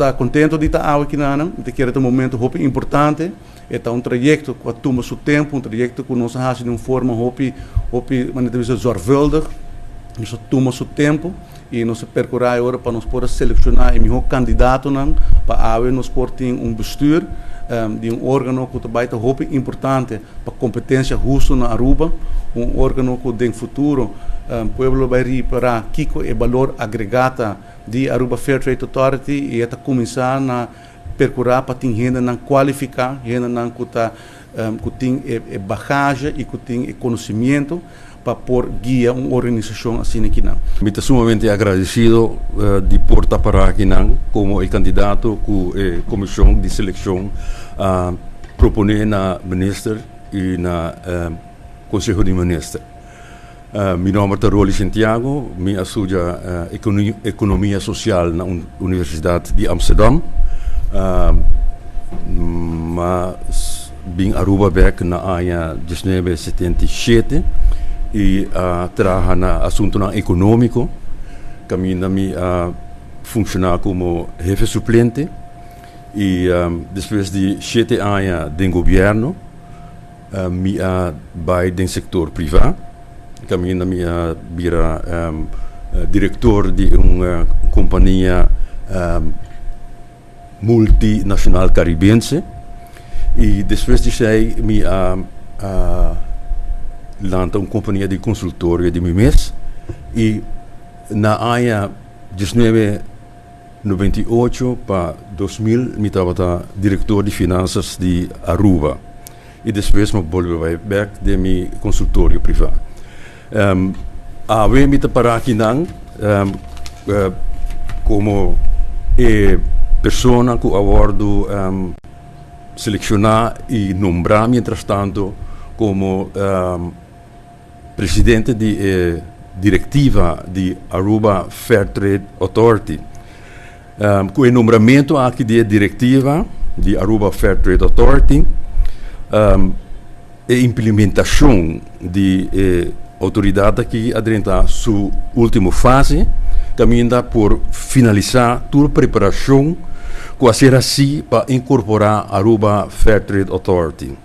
ta contento di ta awe akinan. Mi ta kere ta un momento hopi importante. E ta un trayecto cu a tuma su tempo, un trayecto cu nos a haci di un forma hopi, hopi, manera ta bisa, zorgvuldig. Nos a tuma su tempo y nos a percura e ora pa nos por a selecciona e miho candidatonan pa awe nos por tin un bestuur di un organo cu ta bay ta hopi importante pa competencia husto na Aruba, un organo cu den futuro pueblo lo bay ripara kico e balor agrega ta di Aruba Fair Trade Authority y e ta cuminsa na percura pa tin hendenan cualifica, hendenan cu ta cu tin e bagage y cu tin e conocimiento pa por guia un organisacion asina akinan. Mi ta sumamente agradecido di por ta para akinan como e candidato cu e comision di seleccion a propone na Minister y na Conseho di Minister. Mi nomber ta Roly Sintjago, mi a studia Economia Social na Universidad di Amsterdam. M'a bin Aruba bek na aña 1977 y a traha na asuntonan economico, caminda mi a funciona como hefe suplente y despues di shete aña den gobierno, Mi a bai den sektor privá, kaminda mi a bira direktor di un kompania multinashonal karibense i despues di esei mi a lanta un kompania di konsultorio di mi mes i na aña diesnuebe 98 pa 2000 mi tabata direktor di finansas di Aruba i despues mi a bolbe bai bek den mi konsultorio privá. Awe mi ta pará akinan komo e persona ku a wòrdu selekshoná i nombrá mientrastanto komo Presidente di e direktiva di Aruba Fair Trade Authority. Ku e nombramentu aki di e direktiva di Aruba Fair Trade Authority, e implementashon di e outoridat aki a drenta su ultimo fase, kaminda por finalisá tur preparashon ku a ser hasí pa inkorporá Aruba Fair Trade Authority.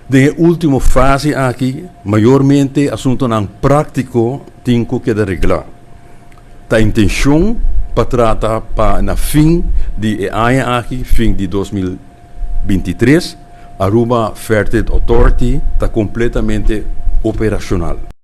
Den e último fase aki, mayormente asuntonan práktiko tin ku keda reglá. Ta intenshon pa trata pa na fin di e aña aki, fin di 2023, Aruba Fair Trade Authority ta kompletamente operashonal.